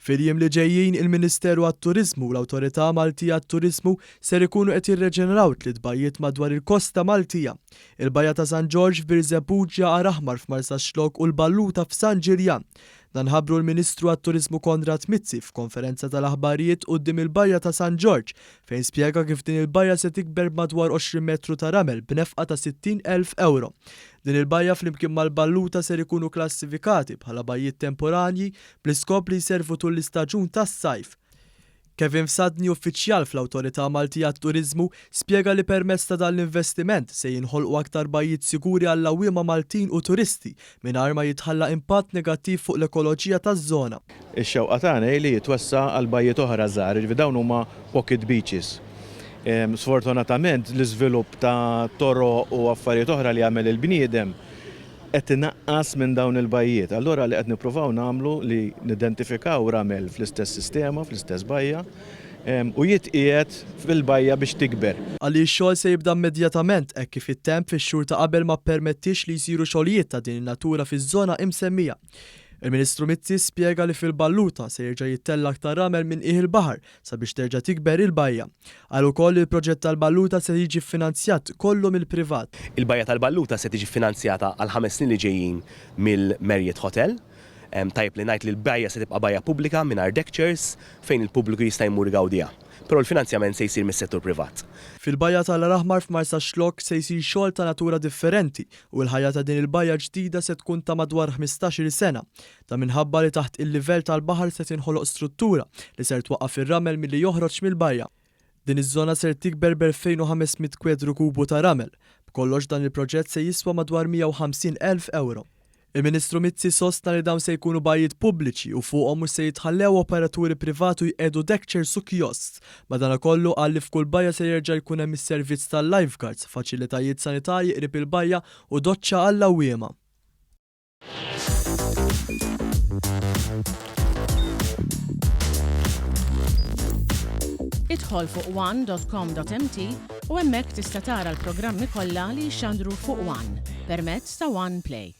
Fil-jiem li ġejjin, il-Ministeru għat-Turiżmu u l-Awtorità Maltija għat-Turiżmu ser ikunu qed jirreġeneraw tliet bajjiet madwar il-kosta Maltija, il-Bajja ta' San Ġorġ f'Birżebbuġa, Għar Aħmar f'Marsaxlokk u l-Balluta f'San Ġiljan. Dan ħabbru l-Ministru għat-Turiżmu Konrad Mizzi f'konferenza tal-aħbarijiet quddiem il-Bajja ta' San Ġorġ fejn spjega kif din il-bajja se tikber b'madwar 20 metru ta' ramel b'nefqa ta' 60,000 ewro. Din il-bajja flimkien mal-Balluta ser ikunu klassifikati bħala bajjiet temporanji bl-iskop li jservu tul l-istaġun tas-sajf. Kevin Fsadni, uffiċjal fl-Awtorità Maltija għat-Turiżmu, spjega li permezz ta' dan l-investiment se jinħolqu aktar bajjiet siguri għall-għawwiema Maltin u turisti mingħajr ma jitħalla impatt negattiv fuq l-ekoloġija taż-żona. Ix-xewqa tagħna hi li jitwessa' għal bajjiet oħra żgħar, jiġifieri dawn huma pocket beaches. Sfortunatament l-iżvilupp ta' toroq u affarijiet oħra li għamel il-bniedem qed inaqqas minn dawn il-bajjiet. Allura li qed nippruvaw nagħmlu li nidentifikaw ramel fl-istess sistema, fl-istess bajja, u jitqiegħed fil-bajja biex tikber. Qal li x-xogħol se jibda immedjatament hekk kif it-temp fix-xhur ta' qabel ma ppermettiex li jsiru xogħlijiet ta' din in-natura fiż-żona imsemmija. Il-Ministru Mizzi spjega li fil-Balluta se jerġa' jittella' aktar ramel minn qiegħ il-baħar sabiex terġa' tikber il-bajja. Qal ukoll li l-proġett tal-Balluta se jiġi ffinanzjat kollu mill-privat. Il-Bajja tal-Balluta se tiġi ffinanzjata għall-ħames snin li ġejjin mill-Marriott Hotel. Tajjeb li ngħid li l-bajja se tibqa' bajja pubblika mingħajr deck chairs fejn il-pubbliku jista' jmur igawdiha. Però l-finanzjament se jsir mis-settur privat. Fil-Bajja tal-Għar Aħmar f'Marsaxlokk se jsir xogħol ta' natura differenti u l-ħajja ta' din il-bajja ġdida se tkun ta' madwar 15-il sena. Dan minħabba li taħt il-livell tal-baħar se tinħoloq struttura li ser twaqqaf ir-ramel milli joħroġ mill-bajja. Din iż-żona ser tikber b'2,500 kwedru kubu ta' ramel. B'kollox dan il-proġett se jiswa madwar 150,000 ewro. Il-Ministru Mizzi sostna li dawn se jkunu bajjiet pubbliċi u fuqhom mhux se jitħallew operaturi privati u jqiegħdu deckchairs u kiosks. Madanakollu qal li f'kull bajja se jerġa' jkun hemm is-servizz tal-lifeguards, faċilitajiet sanitarji qrib il-bajja u doċċa għall-għawwiema. Idħol fuq one.com.mt u hemmhekk tista' tara l-programmi kollha li jixxandru fuq One permezz ta' One Play.